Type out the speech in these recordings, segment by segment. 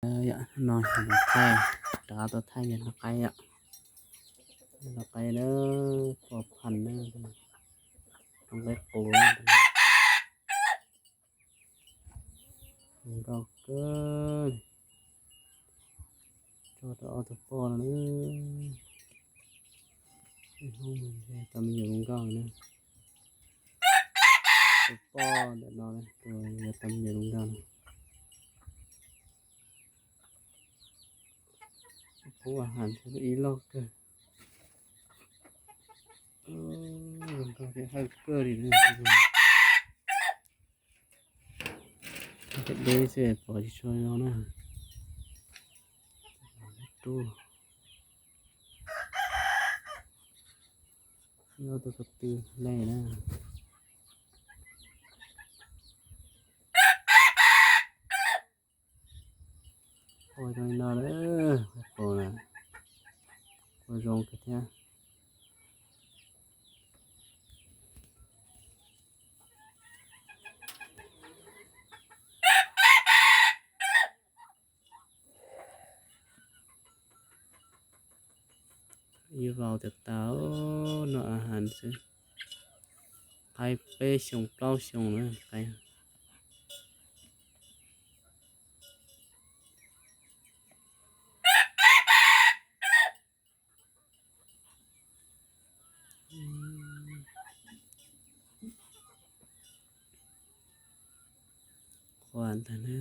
Yom, no yog nplooj qaib, rov qab tuaj thaij yog nplooj qaib yom. Nplooj qaib na, pov phaj na, nplooj qaib qus. Zoo nkauj kawg. Tso rau ob tug poj no na. Hnub no tau me nyuam zoo nkauj na. Tus poj ntawm no, tus yog tau me nyuam zoo nkauj no. Pub a has ib loj kawg. Zoo nkauj thiab hawj kawg li na. Deb xwb pom tsis tshua zoo na. Rub. Nyob tus ko tw lej na. Ua zoo li no lawm, qus na, ua zoo kawg thiab. Ib vau tas tas, noj a has xwb. Qaib peb xyoo plaub xyoo na, qaib. Qhuav ntag na.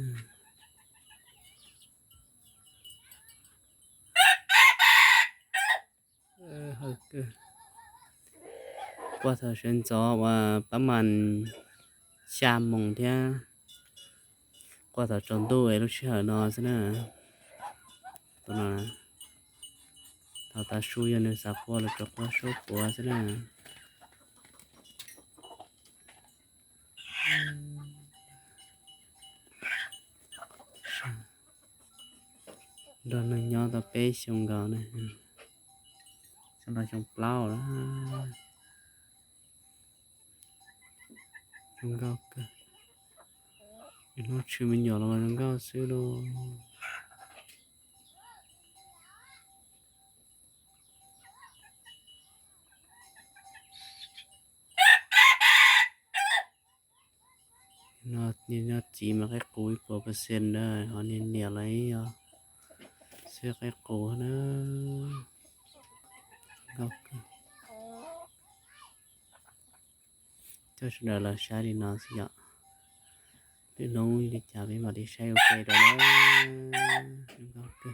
Hawj kawg. Quaj thaum sawv ntxov uas pab mas xya moos thiab, quaj thaum tsaus ntuj es lub sij hawm no xwb na. Tus no, thaum tav su yog nws xav quaj los tsuas quaj suab quav xwb na. Nrog neeg nyob tau peb xyoo nkaus na, xyoo no xyoo plaub lawm. Zoo nkauj kawg. Hnub tshwm me nyuam los zoo nkauj xwb lauj. No, nyob txiv mas qaib qus ib puas percent na, ho niam niam los yog xwb qaib qus na. Nkauj kawg. Coj sawv daws los saib li no xwb yom. Lwm hnub li cas peb mam li saib ua ke dua na.